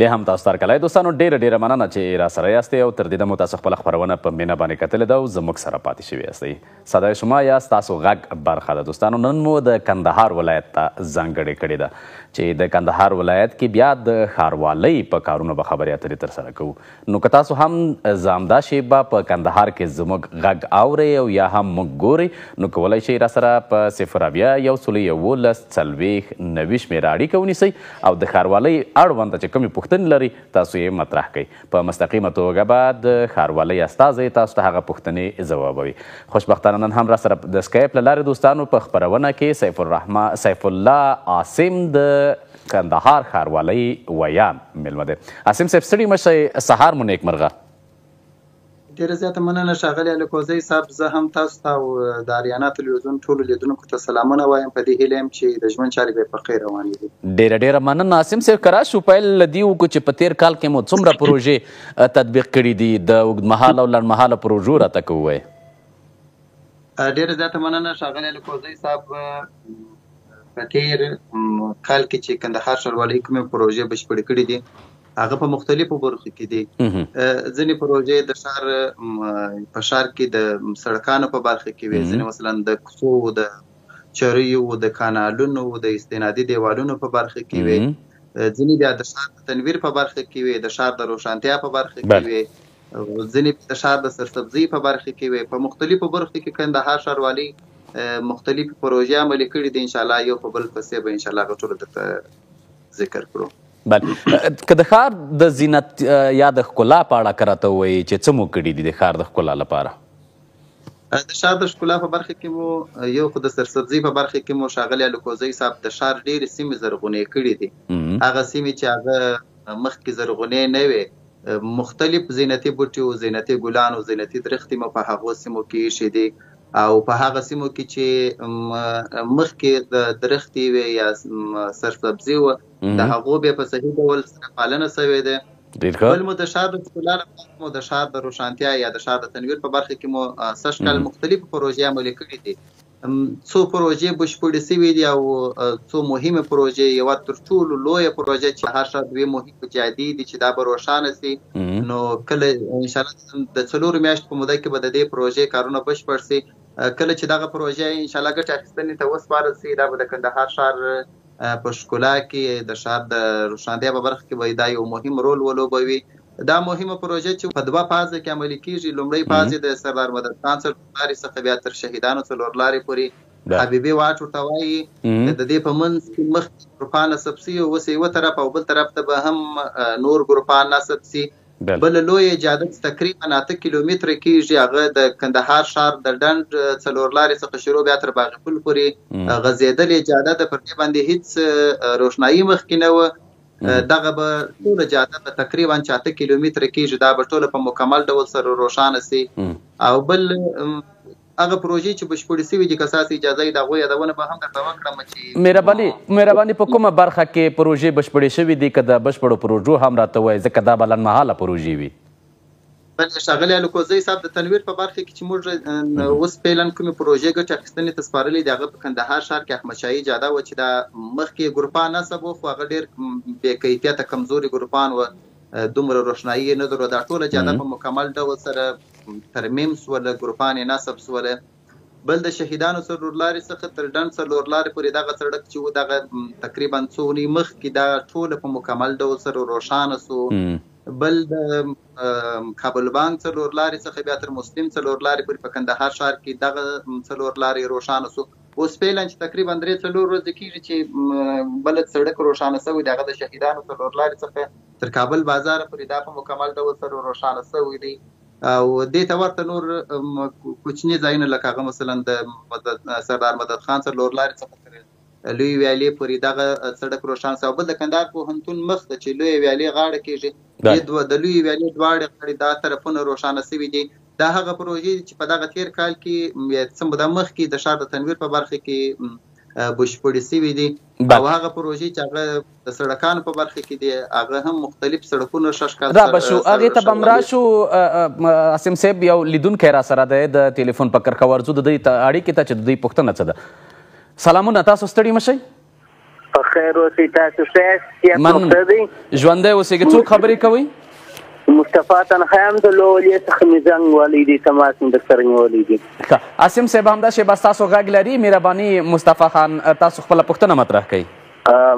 بیا هم تاسو ته هرکلی دوستانو، ډېره ډېره مننه چې را سره یاستئ او تر دې دمه تاسو خپله خپرونه په مینه باندې کتلې ده او زموږ سره پاتې شوي یاستئ. صدای شما یا ستاسو غږ برخه ده دوستانو. نن مو د کندهار ولایت ته ځانګړې کړې ده چې د کندهار ولایت کې بیا د ښاروالۍ په کارونو به خبرې اترې ترسره کوو. نو که تاسو هم زامدا شیبه په کندهار کې زموږ غږ اورئ او یا هم موږ ګورئ، نو کولی شئ را سره په 0 70 11 40 90 شمېره اړیکه ونیسئ او د ښاروالۍ اړوند چې کومې پوښتنې لرئ تاسو یې مطرح کړئ. په مستقیمه توګه به د ښاروالۍ استازی تاسو ته هغه پوښتنې ځوابوي. خوشبختانه نن هم را سره د سکایپ له لارې دوستانو په خپرونه کې سیف الله عاصم د کندهار ښاروالۍ ویاند مېلمه دی. عاصم صاحب ستړي مه شئ، سهار مو نیکمرغه. ډېره زیاته مننه ښاغلی الکوزی صاحب. زه هم تاسو ته او د آریانا تلویزیون ټولو لیدونکو ته سلامونه وایم، په دې هیله یم چې د ژوند چارې به په خیر روانې وي. ډېره ډېره مننه عاصم صاحب. که راشو پیل له دې وکړو چې په تېر کال کې مو څومره پروژې تطبیق کړې دي، د اوږدمهاله او لنډمهاله پروژو راته که ووایې. ډېره زیاته مننه ښاغلی الکوزی صاحب. په تېر کال کې چې کندهار ښاروالۍ کومې پروژې بشپړې کړې دي هغه په مختلفو برخو کې دي. ځینې پروژې د ښار په ښار کې د سړکانو په برخه کې وي، ځینې مثلا د کوڅو، د چریو، د کانالونو، د استنادي دیوالونو په برخه کې وي، ځینې بیا د ښار د تنویر په برخه کې وي، د ښار د روښانتیا په برخه کې وي، ځینې د ښار د سرسبزۍ په برخه کې وي. په مختلفو برخو کې کندهار ښاروالۍ مختلفې پروژې عملي کړې دي. انشاءالله یو په بل پسې به انشاءالله هغه ټولو درته ذکر کړو. بله، که د ښار د زینت یا د ښکلا په اړه که راته ووایي چې څه مو کړي دي د ښار د ښکلا لپاره؟ د ښار د ښکلا په برخه کې مو یو خو د سرسبزۍ په برخه کې مو ښاغلی الکوزی صاحب د ښار ډېرې سیمې زرغونې کړې دي. هغه سیمې چې هغه مخکې زرغونې نه وې، مختلف زینتي بوټي او زینتي ګلان او زینتي درختې مو په هغو سیمو کې ایښي دي، او په هغه سیمو کې چې مخکې د درختې وې یا سرسبزي وه د هغو بیا په صحیح ډول سره پالنه سوې ده. بل مو د ښار د ښکلا لپاره مو د ښار د روښانتیا یا د ښار د تنویر په برخه کې مو سږ کال مختلفې پروژې عملي کړې دي. څو پروژې بشپړې سوې دي او څو مهمې پروژې. یوه تر ټولو لویه پروژه چې هر ښار دوې مهمې جادې دي چې دا به روښانه سي، نو کله انشاءالله د 4 میاشتو په موده کې به د دې پروژې کارونه بشپړ سي. کله چې دغه پروژه انشاءالله ګټې اخیستنې ته وسپارل سي، دا به د کندهار ښار په ښکلا کې د ښار د روښانتیا په برخه کې به دا یو مهم رول ولوبوي. دا مهمه پروژه چې په 2 فازه کې عملي کیږي. لومړی فاز د سردار مدد خان څلورلارې څخه بیا تر شهیدانو څلورلارې پورې حبیبي واټ ورته وایي. د دې په منځ کې مخکې ګروپان نصب سي، اوس یوه طرف او بل طرف ته به هم نور ګروپان نصب سي. بله لویه جاده چې تقریبا 8 کیلومتره کیږي، هغه د کندهار ښار د ډنډ څلورلارې څخه شروع بیا تر باغ پل پورې غځېدلې جاده ده. پر دې باندې هیڅ روښنايي مخکې نه وه. دغه به ټوله جاده به تقریبا چې 8 کیلومتره کیږي، دا به ټوله په مکمل ډول سره روښانه سي. او بل هغه پروژې چې بشپړې سوي دي، که ستاسو اجازه وي د هغو یادونه به هم درته وکړم چې مهرباني په کومه برخه کې پروژې بشپړې شوي دي، که د بشپړو پروژو هم راته ووایې، ځکه دا به لنډمهاله پروژې وي. بله ښاغلی الکوزی صاحب، د تنویر په برخه کې چې موږ اوس فعلا کومې پروژې ګټې اخیستنې ته سپارلې دي، هغه په کندهار ښار کې احمدشاهي جاده وه چې دا مخکې ګروپان نصب و، خو هغه ډېر بې کیفیته کمزوري ګروپان وه، دومره روښنايي یې نه درلوده. ټوله جاده په مکمل ډول سره ترمیم سوله، ګروپان یې نصب سوله. بل د شهیدانو څلورلارې څخه تر ډنډ څلورلارې پورې دغه سړک چې و، دغه تقریبا څو اونۍ مخکې دا ټوله په مکمل ډول سره روښانه سو. بل د کابل بانک څلورلارې څخه بیا تر مسلم څلورلارې پورې په کندهار ښار کې دغه څلورلارې روښانه سو. اوس فعلا چې تقریبا 3-4 ورځې کېږي چې بل سړک روښانه سوی دی، هغه د شهیدانو څلورلارې څخه تر کابل بازار پورې دا په مکمل ډول سره روښانه سوی دی. او دې ته ورته نور کوچني ځایونه لکه هغه مثلا د سردار مدد خان څلورلارې څخه تر لوی ویالې پورې دغه سړک روښانه سو. بل د کندهار پوهنتون مخ ته چې لوی ویالې غاړه کېږي، د لوی ویالې دواړې غاړې دا طرفونه روښانه سوي دي. دا هغه پروژې دي چې په دغه تېر کال کې څه موده مخکې د ښار د تنویر په برخه کې بشپړې سوي دي. او هغه پروژې چې هغه د سړکانو په برخه کې دي، هغه هم مختلف سړکونه سږ کال را به شو، هغې ته به هم راشو. عاصم صاحب یو لیدونکی را سره دی د ټلیفون په کرښه، ورځو د دوی اړیکې ته چې د دوی پوښتنه څه ده. سلامونه، تاسو ستړي مه شئ. په خیر اوسئ، تاسو ښه یاست؟ صحت مو ښه دی؟ ژوندی اوسېږئ. څوک خبرې کوئ؟ مصطفی تنخوا یم، د لوولې څخه مې زنګ وهلی دی، تماس مې درسره نیولی دی. ښه عاصم صاحب، همدا شېبه ستاسو غږ لري. مهرباني مصطفی خان، تاسو خپله پوښتنه مطرح کړئ.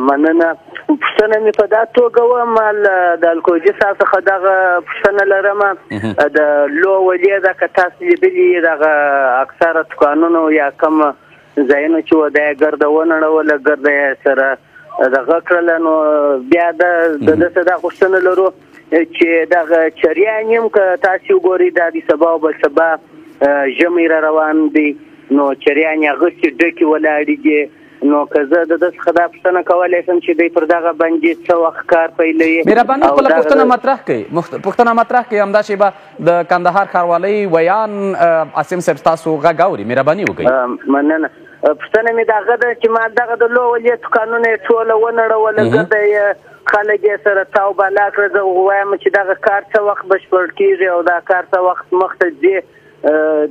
مننه. پوښتنه مې په دا توګه وه، ما د الکوزي صاحب څخه دغه پوښتنه لرم، د لوولې ده که تاسو لیدلي دغه اکثره دوکانونو یا کوم ځایونو چې وه دا یې ګرده ونړوله، ګرده یې سره دغه کړله، نو بیا د ده څه دا غوښتنه لرو چې دغه چریان هم که تاسې وګورئ دا د سبا او بل سبا ژمی را روان دی، نو چریان یې هغسې ډکې ولاړې دي. نو که زه د ده څخه دا پوښتنه کولی شم چې دی پر دغه باندې څه وخت کار پیلوي؟ مهرباني خپله پوښتنه مطرح کړئ، پوښتنه مطرح کړئ. همدا شېبه د کندهار ښاروالۍ ویان عاصم صاحب ستاسو غږ اوري، مهرباني وکړئ. مننه. پوښتنه مې د هغه ده چې ما دغه د لوولې دوکانونه یې ټوله ونړوله، ګرده یې خلک یې سره تاو بالا کړه. زه وایم چې دغه کار څه وخت بشپړ کېږي او دا کار څه وخت مخته ځي؟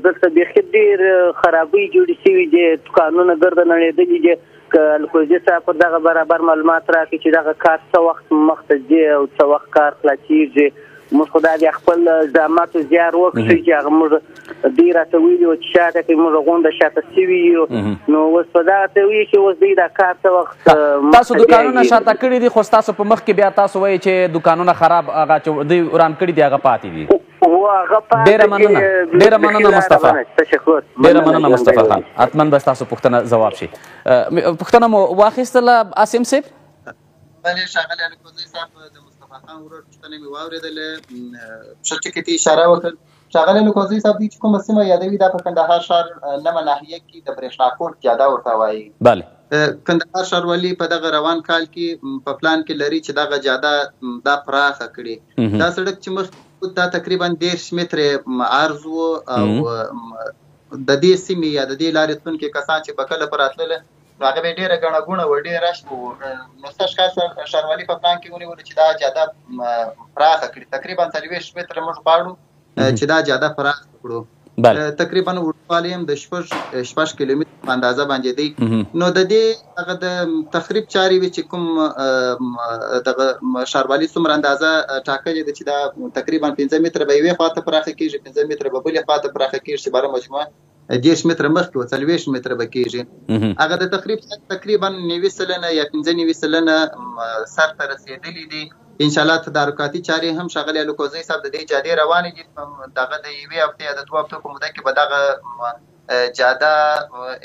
دلته بیخي ډېر خرابۍ جوړې شوي دي، دوکانونه ګرده نړېدلي دي. که الکوزي صاحب پر دغه برابر معلومات راکړي چې دغه کار څه وخت مخته ځي او څه وخت کار خلاصېږي. موږ خو دا بیا خپل زحمت او زیار وکړو چې هغه موږ دوی راته ویلي وو چې شاته کوي، موږ غونډه شاته شوي یو، نو اوس په دغه څه وایي چې اوس دوی دا کار څه وخت تاسو دوکانونه شاته کړي دي، خو ستاسو په مخ کې بیا تاسو وایي چې دوکانونه خراب هغه چې دوی وران کړي دي هغه پاتې دي. ډېره مننه، ډېره مننه مصطفی، ډېره مننه مصطفی خان. حتما به ستاسو پوښتنه ځواب شي. پوښتنه مو واخیستله عاصم صاحب؟ بله ښاغلی الکوزی صاحب، د مصطفی خان ورور پوښتنه مې واورېدله، ښه ټکي ته اشاره وکړه. ښاغلی الکوزی صاحب، دوی چې کومه سیمه یادوي دا په کندهار ښار نمه ناحیه کې د برېښنا کوټ جاده ورته وایي. بله. کندهار ښاروالي په دغه روان کال کې په پلان کې لري چې دغه جاده دا پراخه کړي. دا سړک چې مخکې دا تقریبا 30 متره عرض و او د دې سیمې یا د دې لارې تلونکي کسان چې به کله پر راتلله نو هغه به یې ډېره ګڼه ګوڼه وه، ډېر رش به و. نو سږ کال ښاروالي په پلان کې ونیولو چې دا جاده پراخه کړي. تقریبا 40 متره موږ غواړو چې دا جاده پراخه کړو. تقریبا اوږدوالی هم د 6 کیلومتر په اندازه باندې دی. نو د دې هغه د تخریب چارې وي چې کوم دغه ښاروالي څومره اندازه ټاکلې ده چې دا تقریبا 5 متره به یوې خواته پراخه کېږي، 5 متره به بلې خواته پراخه کېږي، چې باره مجموعه 30 متره مخکې و 40 متره به کېږي. هغه د تخریب تقریبا 90% یا 95% سر ته رسېدلي دي. انشاءالله تدارکاتي چارې هم ښاغلی الکوزی صاحب د دې جادې روانې دي. دغه د یوې هفتې یا د 2 هفتو په موده کې به دغه جاده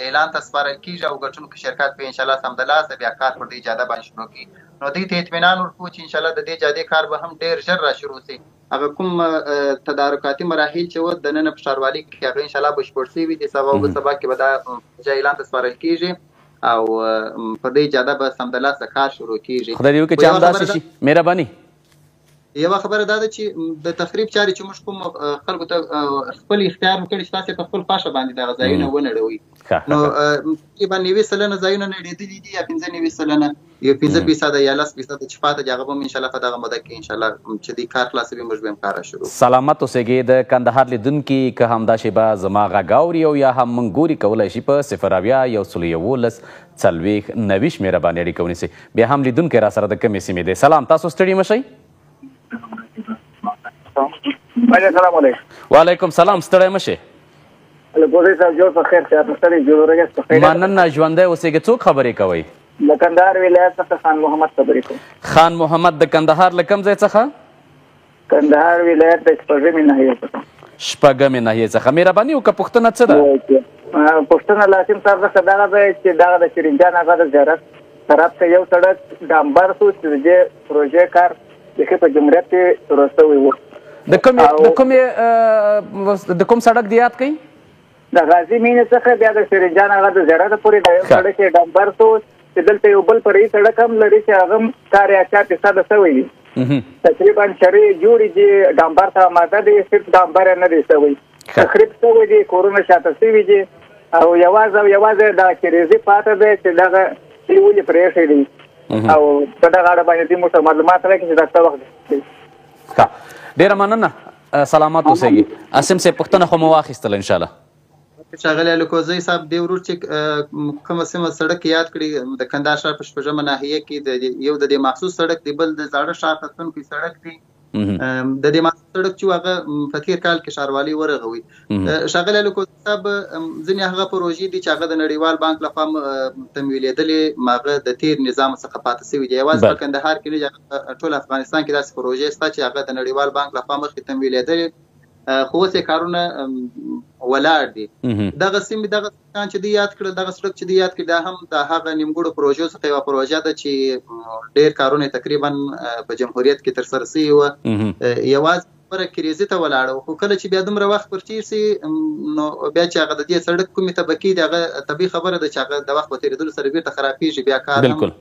اعلان ته سپارل کېږي او ګټونکو شرکت به انشاءالله سمدلاسه بیا کار پر دې جاده باندې شروع کړي. نو دوی ته اطمینان ورکړو چې انشاءالله د دې جادې کار به هم ډېر ژر را شروع شي. هغه کوم تدارکاتي مراحل چې و دننه په ښاروالۍ کې هغه انشاءالله بشپړ شوي دي. سبا او بل سبا کې به دا اعلان ته سپارل کېږي او په دې جاده به سمدلاسه کار شروع کېږي. خدای دې وکړي چې همداسې شي. مهرباني. یوه خبره دا ده چې د تخریب چارې چې موږ کوم خلکو ته خپل اختیار ورکړي چې تاسې په خپل خوښه باندې دغه ځایونه ونړوئ، نو تقریبا 90% ځایونه نړېدلي دي یا 95%، یو 5% یا 10% چې پاتې دي هغه به هم انشاءالله په دغه موده کې انشاءالله چې دوی کار خلاصوي موږ به هم کار شروع کړو. سلامت اوسېږئ. د کندهار لیدونکي که همدا شېبه زما غږ اوري او یا هم موږ ګوري کولی شي په 070 111 40 90 شمېره باندې اړیکه ونیسي. بیا هم لیدونکی را سره د کومې سیمې دی؟ سلام، تاسو ستړي مه شئ. السلام علیکم. وعلیکم سلام، ستړی مه شئ. الکوزی صاحب جوړ په خیر، صحت ستړي جوړ ورګس په خیر. مننه، ژوندی اوسېږئ. څوک خبرې کوئ؟ د کندهار ولایت څخه خان محمد خبرې کوم. خان محمد د کندهار له کوم ځای څخه؟ کندهار ولایت د شپږمې ناحیې څخه. شپږمې ناحیې څخه. مهرباني وکړه، پوښتنه څه ده؟ پوښتنه له عاصم صاحب څخه دغه ده چې دغه د شیرین جان هغه د زیارت طرف ته یو سړک ډامبر شو چې د دې پروژې کار بیخي په جمهوریت کې شروع شوی و. د کوم سړک دی یاد کړئ؟ د غازي مینې څخه بیا د شیرین جان هغه د زیارت پورې د یو سړک یې ډامبر شو چې دلته یو بل فرعي سړک هم لري چې هغه هم کار یې 80% شوی دی. تقریبا شرعي جوړې دي، ډامبر ته آماده دی، صرف ډامبر یې نه دی شوی، تخریب شوی دی، کورونه شاته شوي دي او یوازې او یوازې دا کریزي پاته دی چې دغه دوی ولې پرېښی دی او په دغه اړه باندې دوی موږ ته معلومات راکړي چې دا څه وخت دی. ښه، ډېره مننه، سلامت اوسېږي. عاصم صاحب پوښتنه خو مو واخیستله انشاءالله. ښاغلی الکوزی صاحب، دې ورور چې کومه سیمه سړک یاد کړي، د کندهار ښار په شپږمه ناحیه کې یو د دې محسوس سړک دی، بل د زاړه ښار ته تلونکی سړک دی. د دې محسوس سړک چې هغه په تیر کال کې ښاروالۍ ورغوي. ښاغلی الکوزی صاحب، ځینې هغه پروژې دي چې هغه د نړیوال بانک لخوا تمویلېدلې، هغه د تیر نظام څخه پاتې شوي دي. یوازې په کندهار کې نه، ټول افغانستان کې داسې پروژې شته چې هغه د نړیوال بانک لخوا مخکې تمویلېدلې، خو اوس یې کارونه ولاړ دي. دغه سیمې، دغه سکان چې دی یاد کړل، دغه سړک چې دی یاد کړ، دا هم د هغه نیمګړو پروژو څخه یوه پروژه ده چې ډېر کارونه تقریبا په جمهوریت کې ترسره شوي وه. یوازې خبره کریزي ته ولاړه، خو کله چې بیا دومره وخت پر تېر شي، نو بیا چې هغه د دې سړک کومې طبقې دي، هغه طبیعي خبره ده چې هغه د وخت په تېرېدلو سره بېرته خرابېږي، بیا کار هم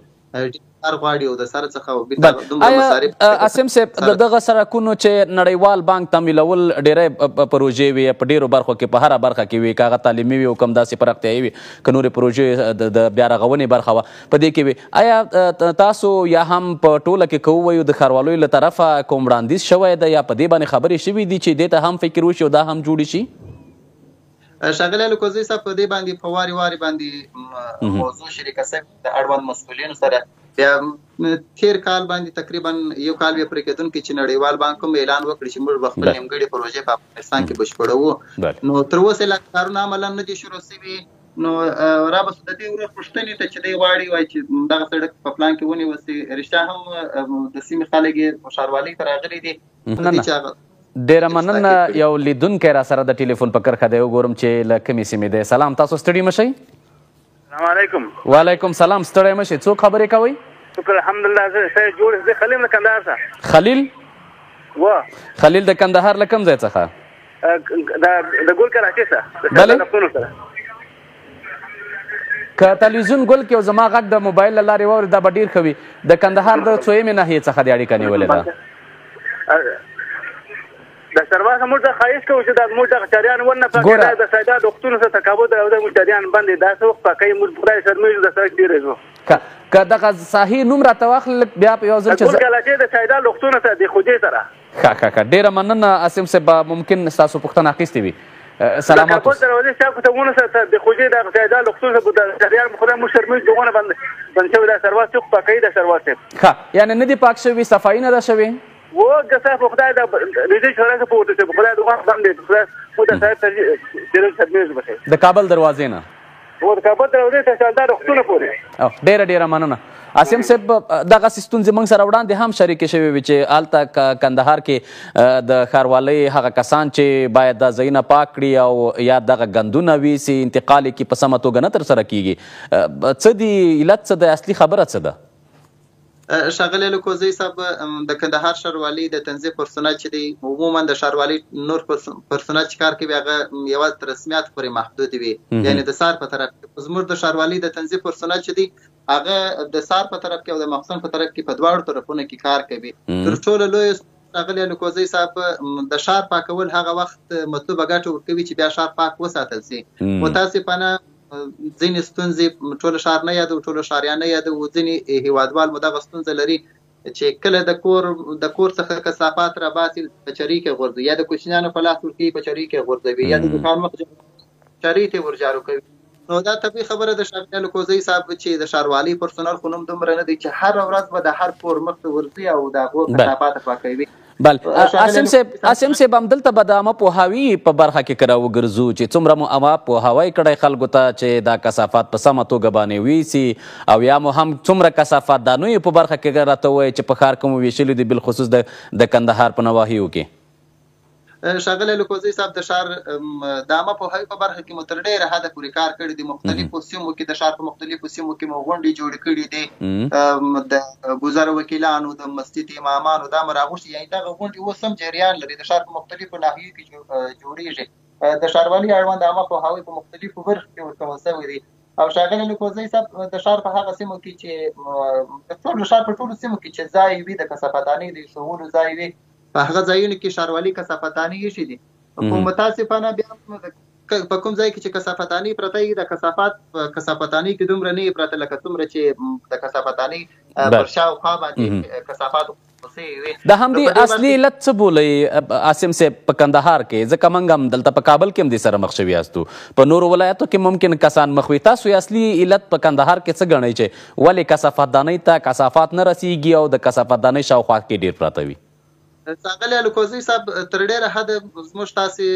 کار غواړي او د سره څخه او بیرته دومره مصارف. عاصم صاحب، د دغه سړکونو چې نړیوال بانک تمویلول ډېری پروژې وي، په ډېرو برخو کې، په هره برخه کې وي، که هغه تعلیمي وي او کوم داسې پراختیایي وي، که نورې پروژې د بیا رغونې برخه وه په دې کې وي، آیا تاسو یا هم په ټوله کې که ووایو د ښاروالۍ له طرفه کوم وړاندیز شوی دی یا په دې باندې خبرې شوې دي چې دې ته هم فکر وشي او دا هم جوړې شي؟ ښاغلی الکوزی صاحب، په دې باندې په وارې وارې باندې موضوع شریکه شوې د اړوند مسؤلینو سره. بیا تیر کال باندې تقریبا یو کال بیا پرې کېدونکی چې نړیوال بانک هم اعلان وکړي چې موږ به خپل نیمګړې پروژې په افغانستان کې بشپړوو، نو تر اوسه لا کارونه عملا نه دي شروع شوي. نو را به د دې ورور پوښتنې ته چې دی غواړي وایي چې دغه سړک په پلان کې ونیول شي، رښتیا هم د سیمې خلک یې ښاروالۍ ته راغلي دي. ډېره مننه. یو لیدونکی را سره د ټلیفون په کرښه دی، وګورم چې له کومې سیمې دی. سلام، تاسو ستړي مه شئ. السلام علیکم. وعلیکم سلام، ستړی مه شئ. څوک خبرې کوئ؟ شکر الحمدلله، زه ښه جوړ یم. زه خلیل له کندهار څخه. خلیل؟ وه. خلیل د کندهار له کوم ځای څخه؟ د ګل کراچۍ څخه. بله؟ که تلویزیون ګل کې او زما غږ د موبایل له لارې واورې دا به ډېر ښه وي. د کندهار د څویمې ناحیې څخه دې اړیکه نیولې ده؟ د سرواخه موږ د خواهش کوو چې دا موږ دغه چریان ونه پاکوي، دا د سیدا روغتونو څخه تر کابل دروازې موږ چریان بند دي، دا څه وخت پاکوي؟ موږ خدای شرمېږو، د سړک ډېر ځو. که دغه ساحې نوم راته واخلې بیا په یو ځل چې ګل کلاچې د سیدا روغتونو سره د خوجې سره. ښه ښه ښه، ډېره مننه عاصم صاحب، ممکن ستاسو پوښتنه اخیستې وي. سلامات د کابل دروازې شاوخوا ته ونه سره د خوجې د سیدا روغتون سره د چریان خدای موږ شرمېږو، دغونه بند شوی دا سروا څوک پاکوي؟ دا سروا صاحب. ښه، یعنې نه دي پاک شوي، صفایي نه ده شوې؟ و ګسه په خدای د دې شورا څخه پورته شي، خدای دغه باندې خدای مو د صاحب ډېر شرمېږو بخیر. د کابل دروازې نه؟ و د کابل دروازې ته شالدار روغتونه پورې. ډېره ډېره مننه عاصم صاحب. دغسې ستونزې موږ سره وړاندې هم شریکې شوې وي چې هلته کندهار کې د ښاروالۍ هغه کسان چې باید دا ځایونه پاک کړي او یا دغه ګندونه ویسي، انتقال یې کې په سمه توګه نه ترسره کېږي. څه دي علت، څه دی اصلي خبره څه ده؟ ښاغلی الکوزی صاحب، د کندهار ښاروالۍ د تنظیف پرسونل چې دی، عموما د ښاروالۍ نور پرسونل چې کار کوي هغه یوازې تر رسمیاتو پورې محدود وي، یعنې د څار په طرف کې. زموږ د ښاروالۍ د تنظیف پرسونل چې دی هغه د څار په طرف کې او د مخزن په طرف کې په دواړو طرفونو کې کار کوي. تر ټولو لوی ښاغلی الکوزی صاحب، د ښار پاکول هغه وخت مطلوبه ګټه ورکوي چې بیا ښار پاک وساتل شي. متاسفانه ځینې ستونزې ټول ښار نه یادو، ټول ښاریان نه یادو، ځینې هیوادوال مو دغه ستونزه لري چې کله د کور څخه کثافات راباسي په چرۍ کې غورځوي، یا د کوچنیانو په لاس ورکوي په چرۍ کې غورځوي، یا د دوکان مخ چرۍ ته ورجارو کوي. نو دا طبیعي خبره ده ښاغلی الکوزی صاحب چې د ښاروالۍ پرسونل خو نوم دومره نه دی چې هره ورځ به د هر کور مخ ته ورځي او د هغو کثافات پاکوي. بله عاصم صاحب، همدلته به د عامه پوهاوي په برخه کې که راوګرځو چې څومره مو عامه پوهاوی کړی خلکو ته چې دا کثافات په سمه توګه باندې ویسي، او یا مو هم څومره کثافات دانیو په برخه کې راته ووایي چې په ښار کې مو ویشلي دي، بالخصوص د کندهار په نواحیو کې؟ ښاغلی الکوزی صاحب، د ښار د عامه پوهاوي په برخه کې مو تر ډېره حده پورې کار کړی دی. مختلفو سیمو کې د ښار په مختلفو سیمو کې مو غونډې جوړې کړې دي، د ګذر وکیلانو، د مسجد امامانو دا مو راغوښتي، یعنې دغه غونډې اوس هم جریان لري، د ښار په مختلفو ناحیو کې جوړېږي. د ښاروالۍ اړوند عامه پوهاوی په مختلفو برخو کې ورکول شوی دی. او ښاغلی الکوزی صاحب، د ښار په هغه سیمو کې چې د ټولو ښار په ټولو سیمو کې چې ځای وي، د کثافاتانۍ د ایښودلو ځای وي، په هغه ځایونو کې ښاروالۍ کثافتانې ایښي دي. خو متاسفانه بیا په کوم ځای کې چې کثافتانې پرته وي، د کثافات په کثافتانې کې دومره نه پرته لکه څومره چې د کثافتانې پر شاوخوا باندې کثافات سوي وي. د همدې اصلي علت څه بولئ عاصم صاحب په کندهار کې؟ ځکه موږ هم دلته په کابل کې هم دې سره مخ شوي یاستو، په نورو ولایاتو کې ممکن کسان مخ وي. تاسو یې اصلي علت په کندهار کې څه ګڼئ چې ولې کثافاتدانۍ ته کثافات نه رسیږي او د کثافاتدانۍ شاوخوا کې ډېر پراته وي؟ ښاغلی الکوزی صاحب، تر ډېره حده زموږ تاسې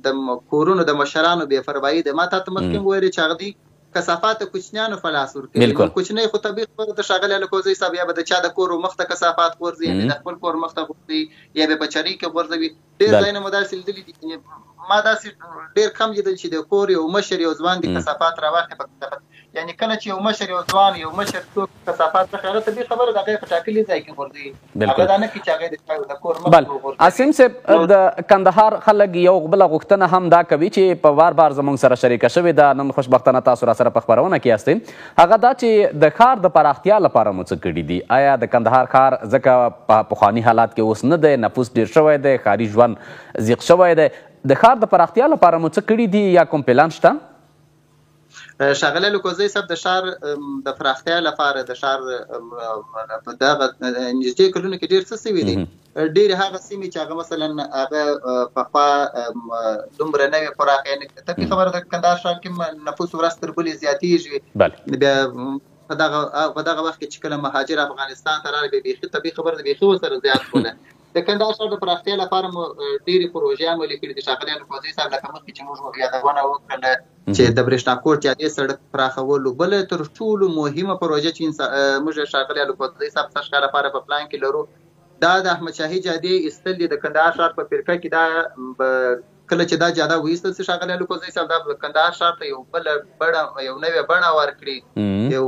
د کورونو د مشرانو بې پروايي ده. ما تاته مخکې هم وویل چې هغه دوی کثافات کوچنیانو په لاس ورکوي. نو کوچنی خو طبیعي خبره ده ښاغلی الکوزی صاحب، یا به د چا د کور مخ ته کثافات غورځوي، یا به د خپل کور مخ ته غورځوي، یا به په چرۍ کې غورځوي. ډېر ځایونه مو داسې لیدلي دي، ما داسې ډېر کم لیدل چې د کور یو مشر یو ځوان د کثافات راواخلي په کثافات. یعنې کله چې یو مشر یو ځوان یو مشر څوک کثافات راخلي، هغه طبیعي خبره ده هغه یې په ټاکلي ځای کې غورځوي، هغه دا نه کوي چې هغه یې د کور مخ ته وغورځوي. عاصم صاحب، د کندهار خلک یو بله غوښتنه هم دا کوي چې په بار بار زموږ سره شریکه شوې ده، نن خوشبختانه تاسو را سره په خپرونه کې یاستئ، هغه دا چې د ښار د پراختیا لپاره مو څه کړي دي؟ آیا د کندهار ښار ځکه په پخواني حالات کې اوس نه دی، نفوس ډېر شوی دی، ښاري ژوند ضیق شوی دی، د ښار د پراختیا لپاره مو څه کړي دي یا کوم پلان شته؟ ښاغلی الکوزی صاحب، د ښار د پراختیا لپاره د ښار په دغه نږدې کلونو کې ډېر څه سوي دي. ډېرې هغه سیمې چې هغه مثلا هغه پخوا دومره نه وې پراخې، یعنې طبیعي خبره ده کندهار ښار کې نفوس ورځ تر بلې زیاتېږي. بیا په دغه وخت کې چې کله مهاجر افغانستان ته راغلل، بیا بیخي طبیعي خبره ده بیخي ورسره زیات شوله. د کندهار ښار د پراختیا لپاره مو ډېرې پروژې عملي کړي دي. ښاغلی الکوزی صاحب، لکه مخکې چې موږ یادونه وکړله چې د برېښناکوټ جادې سړک پراخولو، بله تر ټولو مهمه پروژه چې موږ ښاغلی الکوزی صاحب سږ کال لپاره په پلان کې لرو، دا د احمدشاهي جادې ایستل دي د کندهار ښار په فرقه کې. دا کله چې دا جاده وایستل سي ښاغلی الکوزی صاحب، دا کندهار ښار ته یو بله بڼه، یو نوې بڼه ورکړي، یو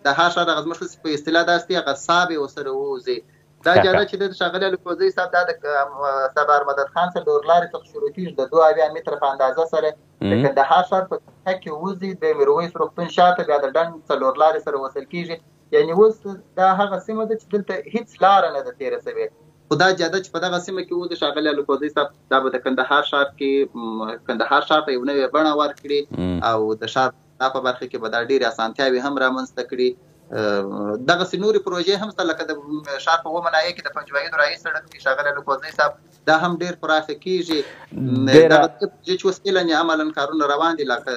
د هر ښار هغه زموږ په اصطلاح داسې هغه ساه به ورسره ووځي. دا جاده چې د ښاغلي الکوزی صاحب، دا د سردار مدد خان څلور لارې څخه شروع کېږي، د 72 متره په اندازه سره د کندهار ښار په کوڅه کې وځي، د میرویس روغتون شاته بیا د ډنډ څلور لارې سره وصل کېږي. یعنې اوس دا هغه سیمه ده چې دلته هیڅ لاره نه ده تېره شوې، خو دا جاده چې په دغه سیمه کې وځي ښاغلي الکوزی صاحب، دا به د کندهار ښار کې کندهار ښار ته یو نوې بڼه ورکړي او د ښار دا په برخه کې به دا ډېرې اسانتیاوې هم رامنځته کړي. دغسې نورې پروژې هم شته، لکه د ښار په اوومه ناحیه کې د پنجوايي درايي سړک دی ښاغلی الکوزی صاحب، دا هم ډېر پراخه کېږي. دغه پروژې چې اوس فعلاً عملاً کارونه روان دي، لکه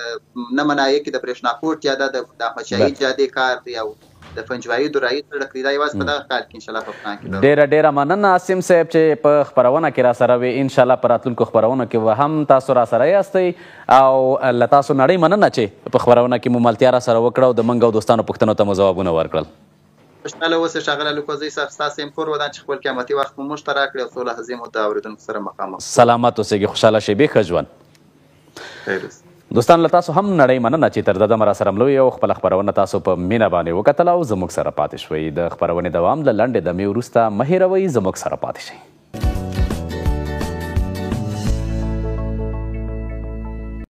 نمه ناحیه کې د برېښناکوټ جاده، د احمدشاهي جادې کار دی او د پنجوايي درايي سړک دی، دا یوازې په دغه کال کې انشاءالله په پلان کې لرو. ډېره ډېره مننه عاصم صاحب چې په خپرونه کې را سره وې. انشاءالله په راتلونکو خپرونو کې به هم تاسو را سره یاستئ او له تاسو نړۍ مننه چې په خپرونه کې مو ملتیا را سره وکړه او د موږ او دوستانو پوښتنو ته مو ځوابونه ورکړل. خوشحاله اوسئ ښاغلی الکوزی صاحب، ستاسو هم کور ودان چې خپل قیمتي وخت مو موږ ته راکړي او څو لحظې مو د اورېدونکو سره مخامخ. سلامت اوسئ، خوشحاله شېبې، ښه ژوند. خیر اوسئ. دوستان، له تاسو هم نړۍ مننه چې تر دمه را سره ملوئ او خپله خپرونه تاسو په مینه باندې وکتله او زموږ سره پاتې شوئ. د خپرونې دوام له لنډې دمې وروسته مه هېروئ، زموږ سره پاتې شئ.